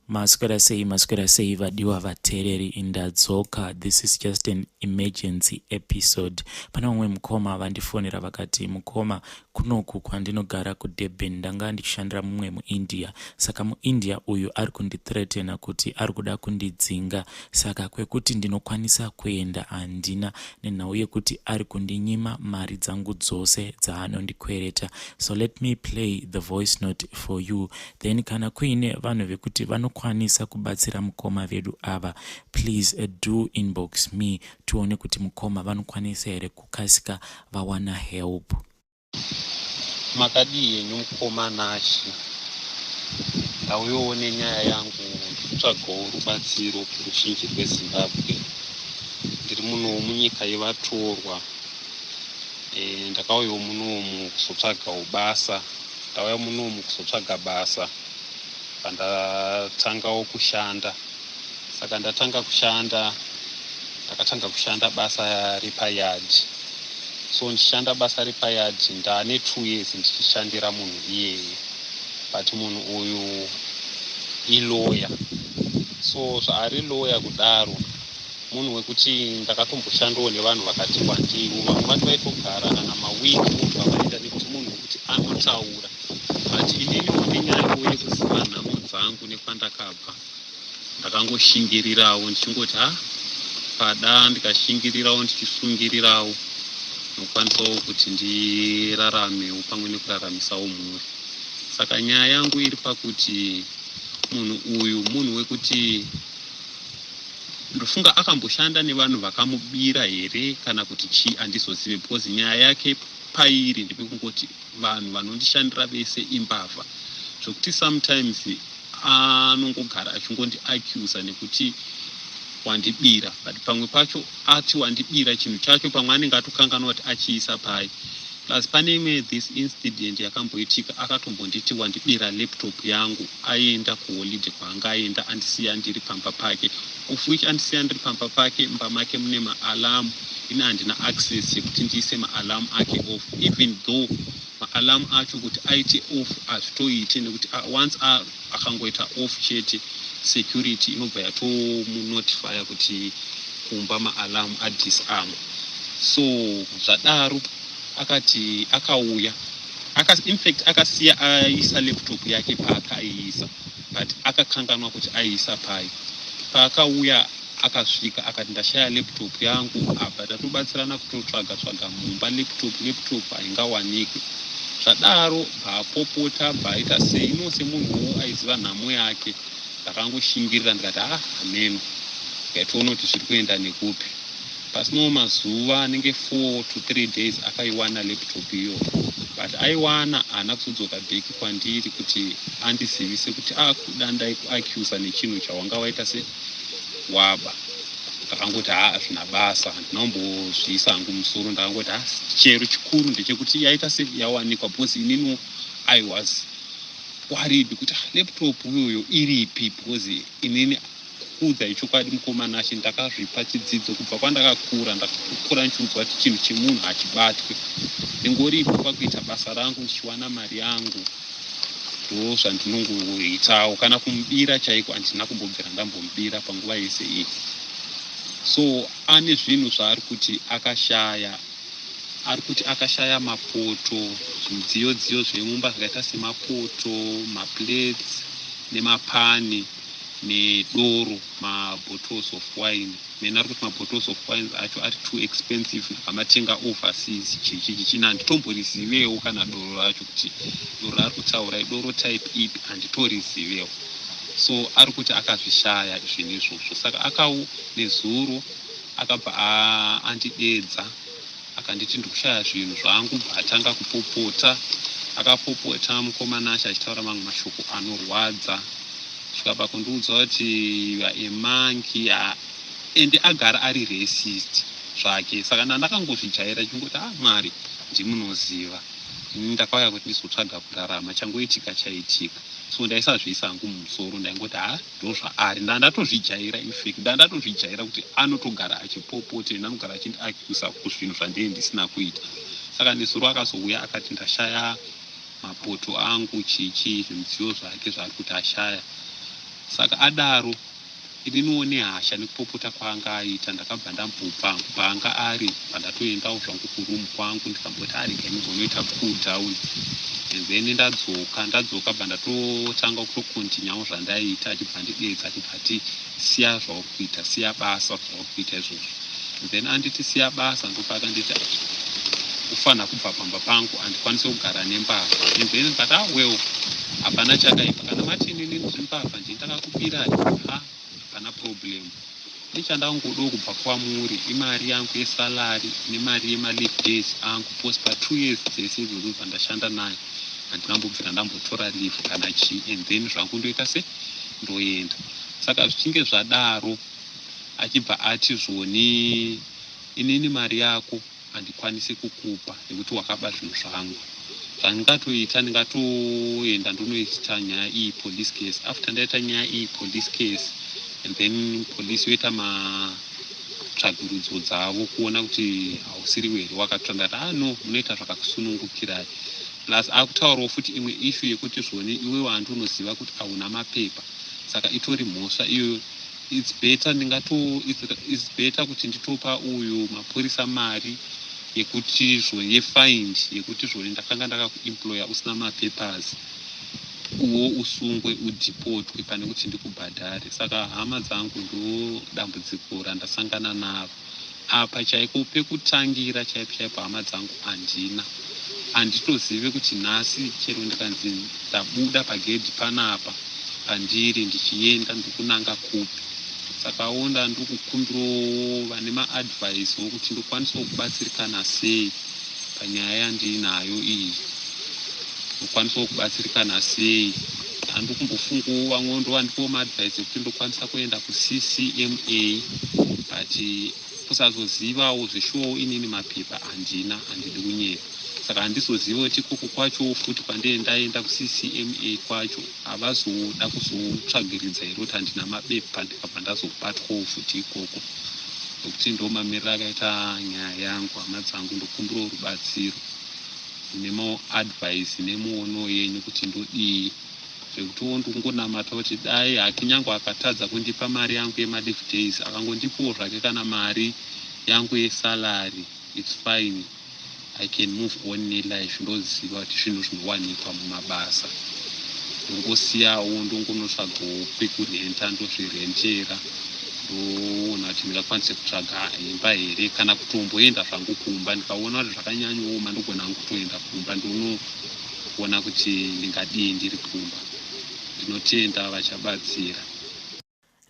Maswera sei, maswera sei vadiwa vateereri, ndadzoka. This is just an emergency episode. Pane vamwe mukoma vandifonera vakati, "Mukoma, kunoku kwandinogara kuDurban ndanga ndichishandira mumwe muIndia, saka muIndia uyu ari kundithreatena kuti ari kuda kundidzinga, saka kwekuti ndinokwanisa kuenda handina, nenhau yekuti ari kundinyima mari dzangu dzose dzaanondikwereta." So let me play the voice note for you, then kana kuine vanhu vekuti vanokwanisa kubatsira mukoma vedu ava, please do inbox me, tione kuti mukoma vanokwanisa here kukasika vawana help. Makadii henyu mukoma Nashi? Ndauyawo nenyaya yangu, ndikutsvagawo rubatsiro kuruzhinji rweZimbabwe. Ndiri munowo munyika yevatorwa. Ndakauyawo munomu kuzotsvagawo basa. Ndauya munomu kuzotsvaga basa, pandatangawo kushanda. Saka ndatanga kushanda, ndakatanga kushanda basa repayard. So ndichishanda basa repayard, ndane 2 years ndichishandira munhu iyeye, but munhu uyu ilawyer. So zvaari lawyer kudaro, munhu wekuti ndakatomboshandawo nevanhu vakati wandiwo, vamwe vacho vaitogara kana mawiki vobva vaenda, nekuti munhu wekuti anotaura. But ininiwo nenyayawo yekuziva nhamo dzangu nekwandakabva, ndakangoshingirirawo ndichingoti, ha, pada ndikashingirirawo, ndichisungirirawo, nokwanisawo kuti ndiraramewo pamwe nekuraramisawo mhuri. Saka nyaya yangu iri pakuti munhu uyu munhu wekuti ndofunga akamboshanda nevanhu vakamubira here kana kuti chii, handizozivi, because nyaya yake pairi ndepekungoti vanhu vanondishandira vese imbavha, zvokuti sometimes anongogara achingondiaccusa nekuti wandibira. But pamwe pacho ati wandibira chinhu chacho, pamwe anenge atokanganwa kuti achiisa pai. Plus pane imwe this incident yakamboitika, akatombonditi wandibira laptop yangu, aenda kuholiday kwaanga aenda, andisiya ndiri pamba pake, of which andisiya ndiri pamba pake, mumba make mune maalarm. Ini handina access yekuti ndiise maalarm ake off, even though maalarm acho kuti aite off hazvitoite, nekuti once akangoita off chete, security inobva yatomunotifya kuti kumba maalarm adisarm. So zvadaro akati akauya, infact akasiya aisa laptop yake paakaiisa, but akakanganwa kuti aiisa pai. Paakauya akasvika akati, "Ndashaya laptop yangu." Apa tatobatsirana kutotsvaga tsvaga mumba laptop, laptop haingawanikwi. Zvadaro bvaapopota, bvaaita sei. Ino semunhuwo aiziva nhamo yake, ndakangoshingirira ndikati, "Ah, hameno, ndikaitoona kuti zviri kuenda nekupi." Pasinawo mazuva anenge 4 to 3 days, akaiwana laptop iyoyo, but aiwana haana kuzodzoka back kwandiri kuti andizivise kuti akuda ndaikuaccusa nechinhu chawanga waita se waba. Ndakangoti, "Ha, hazvina basa." Handina kumbozviisa hangu musoro. Ndakangoti, "Ha, chero chikuru ndechekuti yaita se yawanikwa," because ininiwo I was worried kuti, "Ah, laptop iyoyo iripi?" Because inini, kuudza ichokwadi mukoma Nashi, ndakazvipa chidzidzo kubva kwandakakura. Ndakakura ndichiudzwa kuti chinhu chemunhu hachibatwi. Ndingoripo pakuita basa rangu ndichiwana mari yangu, ndo zvandinongoitawo. Kana kumubira chaiko handina kumbobvira ndambomubira panguva yese iyi. So ane zvinhu zvaari kuti akashaya. Ari kuti akashaya mapoto, zvidziyo dziyo zvemumba zvakaita semapoto, maplates nemapani, nedoro, mabottles of wine. Mena ari kuti mabottles of wine acho ari too expensive, ndakamatenga overseas, chichi chichina. Handitomborizivewo kana doro racho, kuti doro raari kutaura idoro type ipi, handitorizivewo. So ari kuti akazvishaya zvinhu izvozvo. Saka akau nezuro akabva andidedza, akanditi ndikushaya zvinhu zvangu. Bva atanga kupopota. Akapopota mukoma Nashi, achitaura mamwe mashoko anorwadza, kusvika pakundiudza kuti emanki, ende agara ari racist zvake. Saka ndandakangozvijaira chingoti, "A ah, Mwari ndimunoziva, ini ndakauya kuti ndizotsvaga kurarama, changoitika chaitika." So ndaisazviisa hangu mumusoro, ndaingoti, "Ha, ndo zvaari." Ndandatozvijaira, infact ndandatozvijaira kuti anotogara achipopota ende anogara achindiaccusa kuzvinhu zvandii ndisina kuita. Saka nezuro akazouya akati ndashaya mapoto angu, chichi, zvimudziyo zvake zvaari kuti ashaya. Saka adaro, ininiwo nehasha nekupopota kwaanga aita, ndakabva ndambobva paanga ari, pandatoendawo zvangu kuroom kwangu, ndikamboti aregai ndimbonoita cool down. And then ndadzoka, bva ndatotanga kutocontinuewo zvandaiita. Achibva andidedza, achibva ati, "Siya zvauri kuita, siya basa zvauri kuita izvozvo." Then anditi siya basa, ndopaakanditi ufanira kubva pamba pangu, handikwanisi kugara nembavha. And then but, ah, well, hapana chakaipa. Kana mati inini ndiri mbavha, ndini ndakakubirai, ha, hapana problem. Nechandangodawo kubva kwamuri imari yangu yesalary nemari yemaleave days angu, pose pa2 years dzese idzodzo dzandashanda nayo, handinambobvira ndambotora leave kana chii. And then zvangu ndoita se ndoenda. Saka zvichinge zvadaro, achibva ati zvoni, "Inini mari yako handikwanisi kukupa nekuti wakaba zvinhu zvangu. Zvandingatoita, ndingatoenda ndonoita nyaya iyi police case. After ndaita nyaya iyi police case, and then police yoita matsvagurudzo dzavo kuona kuti hausiriwo here wakatora." Ndati, "Ah, no, munoita zvakakusunungukirai." Plus akutaurawo futi imwe issue yekuti zvoni, iwewo handi unoziva kuti hauna mapepa, saka itori mhosva iyoyo. It's better ndingato it's better kuti nditopa uyu mapurisa mari yekuti zvoni yefine, yekuti zvoni ndakanga ndakakuemploya usina mapapers, uwo usungwe, udeportwe, pane kuti ndikubhadhare. Saka hama dzangu, ndo dambudziko randasangana naro apa. Chaiko pekutangira chaipo chaipo, hama dzangu, handina, handitozive kuti nhasi chero ndikanzi ndabuda pagedhi panapa pandiri, ndichienda ndikunanga kupi. Saka onda ndikukumbirawo vane maadvice wokuti ndokwanisawo kubatsirikana sei panyaya yandiinayo iyi, ndokwanisawo kubatsirikana sei. Handiri kumbofungawo, vamwe ndovandipawo maadvice ekuti ndokwanisa kuenda kuCCMA, but kusazozivawo zveshuwawo, inini mapepa handina, handidi kunyepa. Saka handizoziva kuti ikoko kwacho futi kwandee ndaenda kuCCMA kwacho, havazoda kuzotsvagiridza here kuti handina mabepa, ndikabva ndazobatwawo futi ikoko. Nokuti ndo mamiriro akaita nyaya yangu, hama dzangu. Ndokumbirawo rubatsiro nemaadvice nemuono yenyu kuti ndodii, zvekutiwo ndikungonamata kuti dai hake nyange akatadza kundipa mari yangu yemaleave days, akangondipawo zvake kana mari yangu yesalary, it's fine, I can move on nelife. Ndoziva kuti zvinhu zvinowanikwa mumabasa. Ndongosiyawo, ndongonotsvagawo pekurenta, ndozvirentera, ndoona kuti ndingakwanise kutsvaga imba here, kana kutomboenda zvangu kumba. Ndikaona kuti zvakanyanyooma, ndogona hangu kutoenda kumba, ndonoona kuti ndingadii ndiri kumba. Ndinotenda vachabatsira.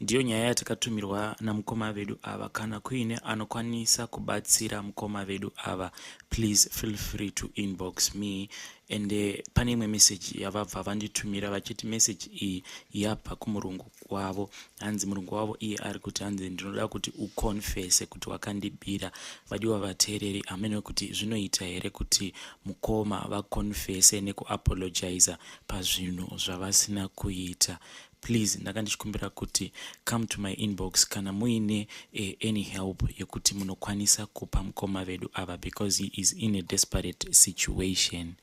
Ndiyo nyaya yatakatumirwa namukoma vedu ava. Kana kuine anokwanisa kubatsira mukoma vedu ava, please feel free to inbox me. Ende pane imwe meseji yavabva vanditumira vachiti meseji iyi yabva kumurungu wavo. Hanzi murungu wavo iye ari kuti, hanzi, "Ndinoda kuti uconfese kuti wakandibira." Vadiwa vateereri, hamene kuti zvinoita here kuti mukoma vaconfese nekuapologiza pazvinhu zvavasina kuita. Please, ndanga ndichikumbira kuti come to my inbox kana muine any help yekuti munokwanisa kupa mukoma vedu ava, because he is in a desperate situation.